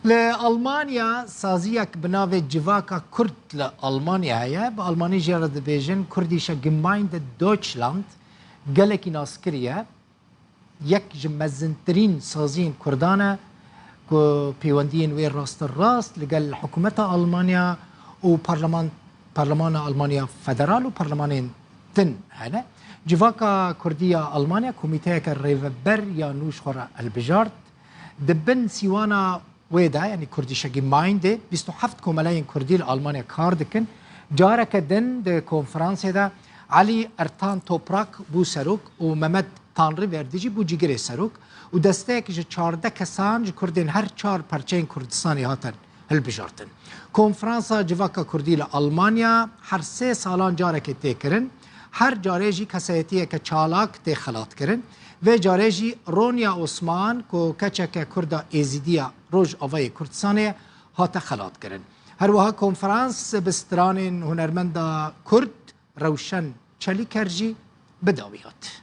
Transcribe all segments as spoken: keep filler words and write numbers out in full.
Li Almanya saziyek bi navê Civaka Kurd li Almanya heye. Bi almanî jê re dibêjin Kurdische Gemeinde Deutschland. Gelekî naskirî ye. Yek ji mezintirîn saziyên Kurdan e ku pêwendiyên wê rasterast li gel hikûmeta Almanya û parleman-, parlemana Almanya Federal û parlemanên din hene. Civaka Kurdî ya Almanya komîteyeke rêveber ya nû ji xwe re hilbijart. Di bin sîwana wê de, yanî Kurdische Gemeinde, bîst û heft komeleyên Kurdî li Almanya kar dikin. Careke din di konferansê de Elî Ertan Toprak bû serok û Mehmet Tanrîverdi jî bû cîgirê serok û desteyek ji çardeh kesan ji Kurdên her çar perçeyên Kurdistanê hatin hilbijartin. Konferansa Civaka Kurdî li Almanya her sê salan carekê tê kirin. Her carê jî kesayetiyeke çalak tê xelatkirin. Vê carê jî Ronya Osman ku keçeke Kurda Êzîdî ya Rojavayê Kurdistanê ye, hate xelatkirin. Her wiha konferans bi stranên hunermenda Kurd Rewşen Çelîker jî bi dawî hat.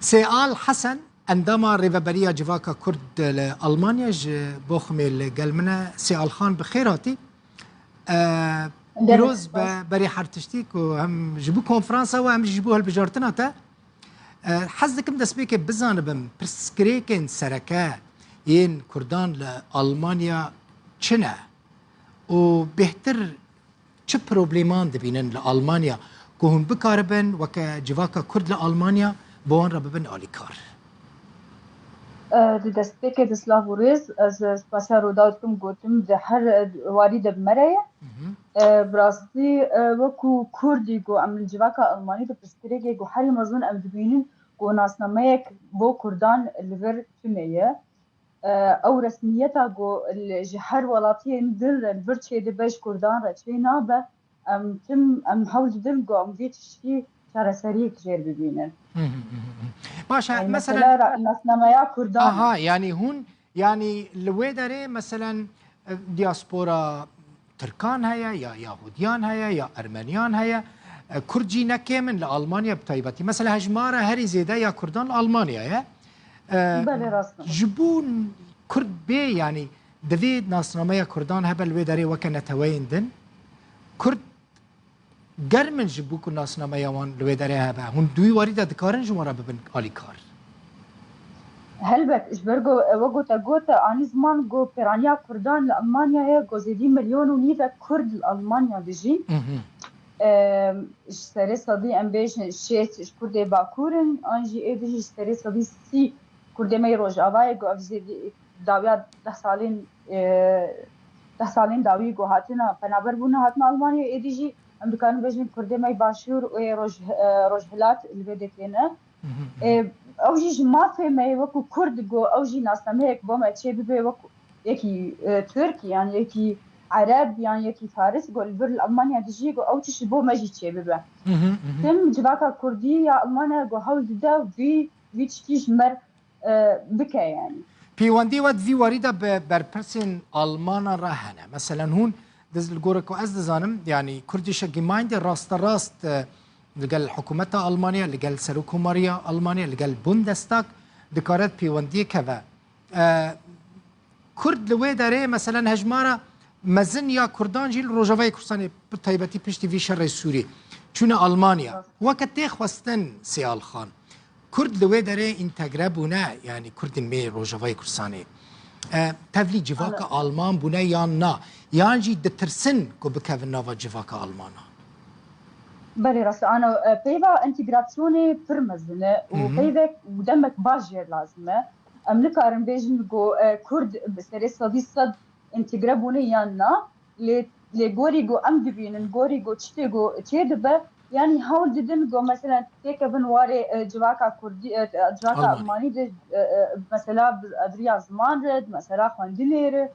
Sêal Hesen, endama Rêveberiya Civaka Kurd li Almanya, ji Boxumê li gel min e. Sêal Xan, bi xêr hatî. E, Gelek Pîroz be spas. Berê her tiştî ku hem ji bo konferansa we hem jî ji bo hilbijartina te. E, hez dikim destpêkê bizanibim pirsgirêkên sereke yên Kurdan li Almanya çi ne û bêhtir çi probleman dibînin li Almanya ku hûn bikaribin weke civaka Kurd li Almanya bi wan re bibin alîkar? E, di destpêkê de silav û rêz, ez spasiya Rûdaw dikim, gotim di her warî de bi me re ye. Mhm. E, bi rastî, e, wekû Kurdî ku em li civaka Almanî de pirsgirêkê ku herî mezin em dibînin ku nasnameyek bo Kurdan li vir tune ye. E, ew resmiyeta ku li, ji her welatiyên din re li vir çêdibe, ji Kurdan re çê nabe, em tim, em hewl didin ku em vê tiştî çareseriyek jêr bibînin. Hı hı, hı hı, hı. Baş e, Yani mesela mesela ra-, nasnameya Kurdan. Aha, yani hûn, yani li wê derê meselen, e, diaspora Tirkan heye, ya Yahudiyan heye, ya Ermeniyan heye. E, Kurd jî ne kêm in li Almanya bi taybetî. Mesela hejmara herî zêde ya Kurdan li Almanya ye. E, Belê, rast e. Ji bo Kurd bê, yanî divê nasnameya Kurdan hebe li wê derê weke neteweyên din. Kurd germ in ji bo ku nasnameya wan li wê derê hebe. Hûn di wî warî de dikarin ji wan re bibin alîkar? Helbet, ji ber ku, e, wek ku te got, e, anî ziman ku pêraniya Kurdan li Almanyayê ku zêdî milyon û nîvek Kurd li Almanya dijîn. Mhm. E, ji serê sedî em bêjin şêst ji Kurdê Bakur in, an jî êdî jî ji serê sedî sî Kurdê me yê Rojavayê ku ev zêdî dawiya deh salên, e, deh salên dawî ku hatina penaber bûne hatina Almanyayê, êdî jî em dikarin bêjin Kurdê me yê Başûr û yê Roj-, e, Rojhilat li vê dekê ne. Mhm, mhm. E, ew jî ji mafê me ye wekû Kurd, ku ew jî nasnameyek bo me çê bibe wekû yekî, e, Tirk, yan yekî Ereb, yan yekî Faris, ku li vir li Almanya dijî, ku ew tişt ji bo me jî çê bibe. Mhm, mhm. Tim civaka Kurdî ya Almanya ku hewl dide vî, vî tiştî ji me re, e, bike yani. Pêwendî we di vî warî de bi berpirsên Almana re hene. Meselen hûn, diz-, li gorek ku ez dizanim, yani Kurdische Gemeinde rasterast, e, li gel hikûmeta Almanya, li gel Serokkomariya Almanya, li gel Bundestag dikare pêwendiyek hebe. E, Kurd li wê derê, meselen hejmara mezin ya Kurdan jî li Rojavayê Kurdistanê, bi taybetî piştî vî şerê Sûrî, çûne Almanya. Weke tê xwestin Sêal Xan, Kurd li wê derê întegre bûne, yanî Kurdên me yê Rojavayê Kurdistanê, e, tevlî civaka Alman bûne yan na? Yan jî ditirsin ku bikevin nava civaka Almana? Belê, rast e. Ano, e, peyva entegrasyonê pir mezin e û Hı hı. peyvek demek baş jêr lazim e. Em nikarin bêjin ku, e, Kurd bi serê sedî sed entegre bûne yan na, lê, lê gorî ku em dibînin, gorî ku çi tê ku çê dibe, yanî hewl didin ku mesela têkevin warê, e, civaka Kurdî, e, civaka Almanî. Almanî de, e, e, mesela bi, bi riya ziman re, mesela xwendinê re,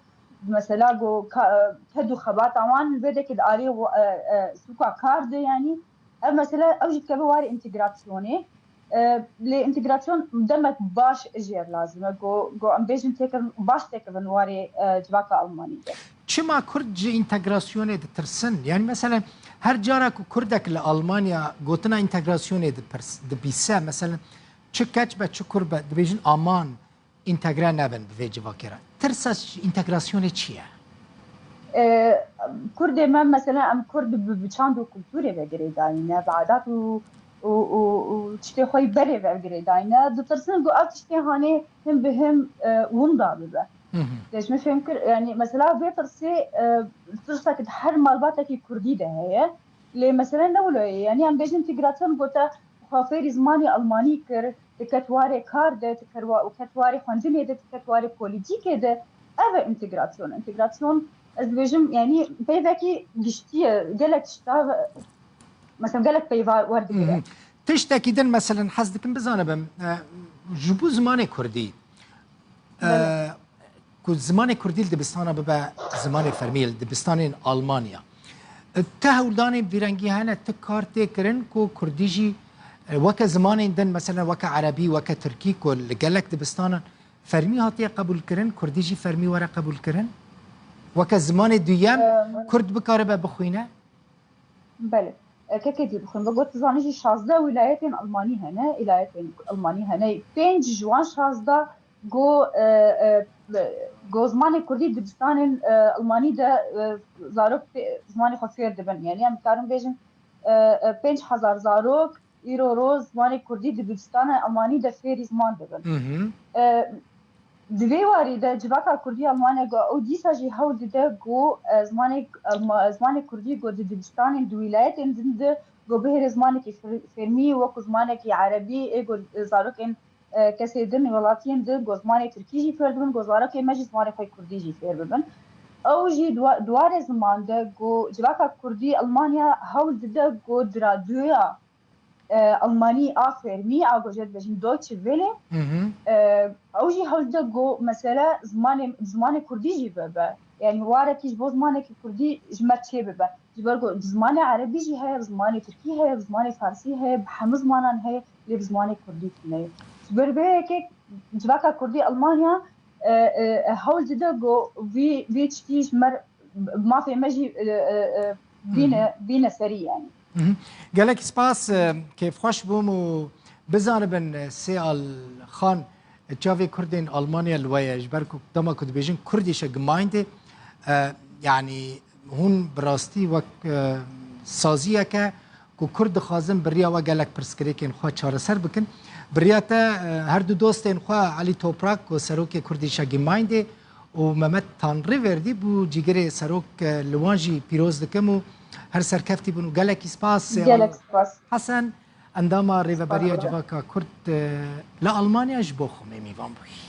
mesela ku ka, e, ked û xebata wan li vê dekê di alî, e, e, sûka kar de, yanî ev mesela ew jî dikeve warê entegrasyonê. E, lê entegrasyon demek baş jêr lazim e, ku, ku em bêjin têkevin, baş têkevin warê, e, civaka Almanî de. Çima Kurd ji entegrasyonê ditirsin? Yani mesela her cara ku Kurdek li Almanya gotina entegrasyonê dipirs-, dibîse, mesela Çi keç be, çi kur be, dibêjin aman întegre nebin bi vê civakê re. Tirsa ji întegrasyonê çi ye? E, Kurdê me, mesela, em Kurd bi, bi çand û kulturê ve girêdayî ne, bi adat û, û, û, û tiştê xwe yî berê ve girêdayî ne, ditirsin ku ev tiştê hanê him bi him, e, winda bibe. Dê ji min fêm kir, yani, mesela, vê tirsê, e, tirsek di her malbatekî Kurdî de heye. Lê mesele ne wilo ye. Yani, em bêjin întegrasyon, ku te xwe fêrî zimanê Almanî kir, diket warê kar de, diket wa-, û ket warê xwendinê de, diket warê polîtîkê de. Ev e întegrasyon. Întegrasyon, ez dibêjim, yani, peyvekî giştî ye, gelek tişta, mesela, gelek peyva werdigire. Mhm. Tiştekî din, meselen, hez dikim bizanibim, e, ji bo zimanê Kurdî, e, Belê. ku zimanê Kurdî li dibistana bibe zimanê fermî, li dibistanên Almanya. E, ti hewldanên vî rengî hene, ti kar tê kirin ku Kurdî jî, e, weke zimanên din, meselen weke Erebî, weke Tirkî, ku li gelek dibistanan fermî hatiye qebûlkirin, Kurdî jî fermî were qebûlkirin? Weke zimanê duyem, Em, Kurd bikaribe bixwîne? Belê. E, kekê dî bixwîn. Ve got, zanî jî şazdeh wîlayetên Almanî hene, îlayetên Almanî hene. Pênc ji wan şazdeh go, e, e, go zimanê Kurdî dibistanên, e, Almanî de, e, zarok pê-, zimanê xwe fêr dibin. Yani em dikarin bêjin, e, e, pênc hezar zarok îro roz zimanê Kurdî dibistana Almanî de fêrî ziman dibin. Mhm. E, Di vê warî de civaka Kurdî Almanya go ew dîsa jî hewl dide ku, e, zimanê, Alma-, zimanê Kurdî ku di dibistanên di wîlayetên din de ku bihêre zimanekî fir-, fermî wekû zimanekî erebî ê ku, e, zarokên, e, kesê din welatiyên din ku zimanê tirkî jî fêr dibin, ku zarokên me jî zimanê xwe kurdî jî fêr bibin. Ew jî di wa-, di warê ziman de ku civaka Kurdî Almanya hewl dide ku di radyoya e, Almanî a fermî, a ku jê dibêjin Deutsche Welle, Mhm. e, ew jî hewl dide ku mesele zimanê, zimanê kurdî jî bibe. Yani warekî ji bo zimanekî kurdî ji me çê bibe. Ji ber ku zimanê erebî jî heye, zimanê tirkî heye, zimanê farsî heye, bi hemû zimanan heye, lê bi zimanê kurdî tune ye. Ji ber vê yekê civaka kurdî Almanya, e, e, e, hewl dide ku vî, vî tiştî ji me re, mafê me jî, e, e, e, bîne, Mhm. bîne serî yani. Mhm. Gelek spas, e, kêfxweş bûm û bizanibin, e, Sêal Xan, çavê Kurdên Almanya li we ye, ji ber ku dema ku dibêjin Kurdische Gemeinde, e, yani hûn bi rastî wek, e, saziyeke ku Kurd dixwazin bi riya we gelek pirsgirêkên xwe çareser bikin. Bi riya te, e, her du dostên xwe Elî Toprak ku serokê Kurdische Gemeinde û Mehmet Tanrıverdi bû cîgirê serok, e, li wan jî pîroz dikim û her serkeftî bin û gelekî spas, e, Gelek spas. Hesen, endama Rêveberiya Spas. Civaka Kurd, e, li Almanya ji bo xwe me mîvan bûyî.